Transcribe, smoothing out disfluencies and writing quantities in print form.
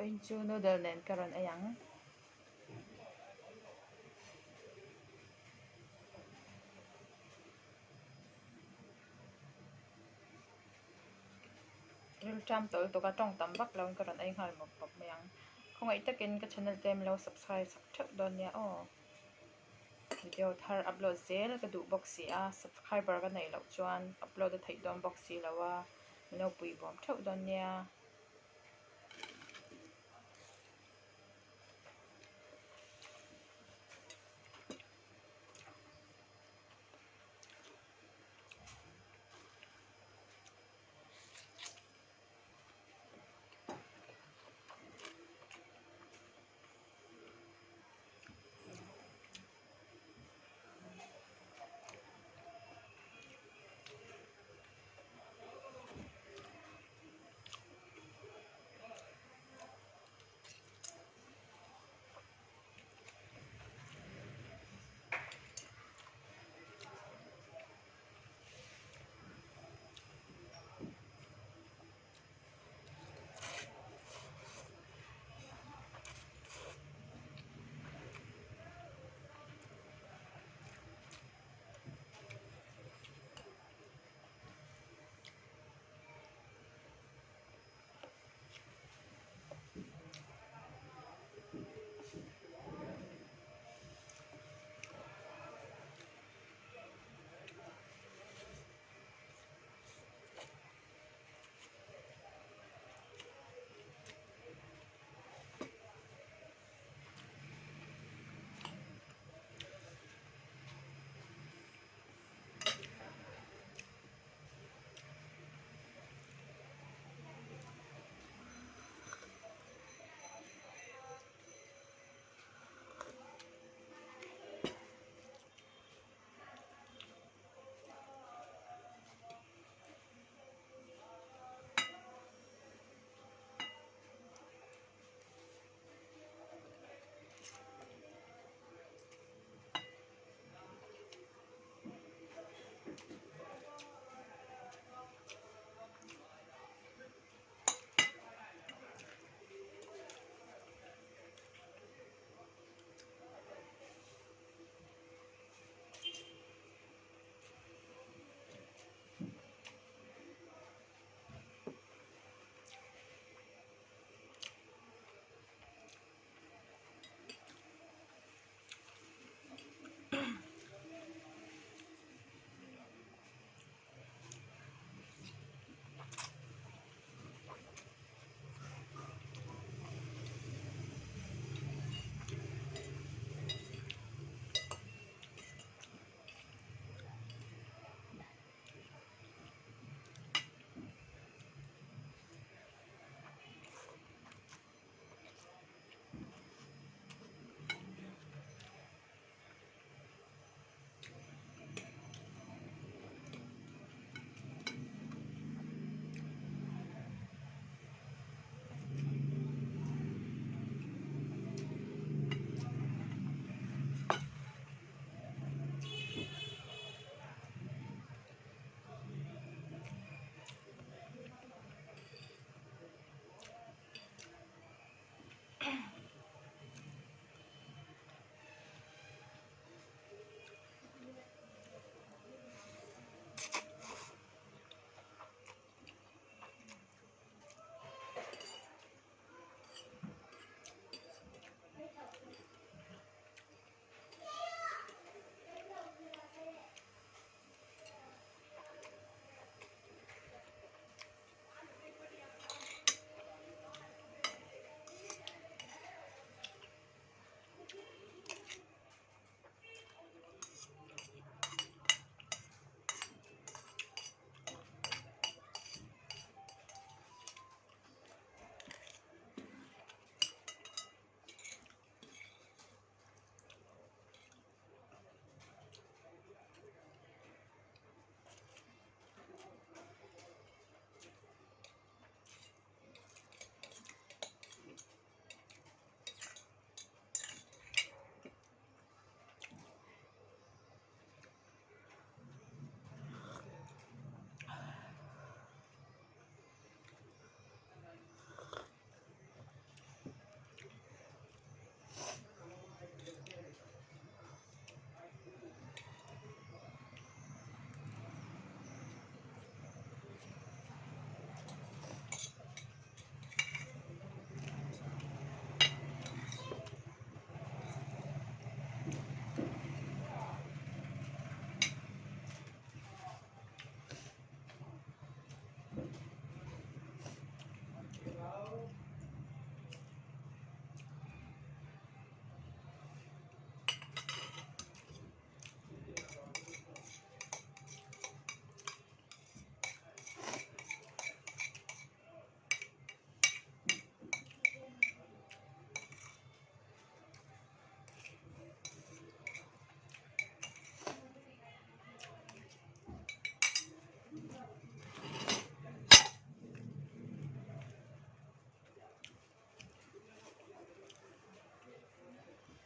Vawiin chu noodle nen ka rawn ei ang. Rilṭam tawlh lutuk a tawng tam vak loin ka rawn ei nghal mawp mawp mai ang. Khawngaih takin ka channel te min lo subscribe sak theuh dawn nia aw. Video thar upload zel ka duh bawk si a, subscriber ka neih loh chuan upload a theih dawn bawk si lo a, min lo pui bawm theuh dawn nia.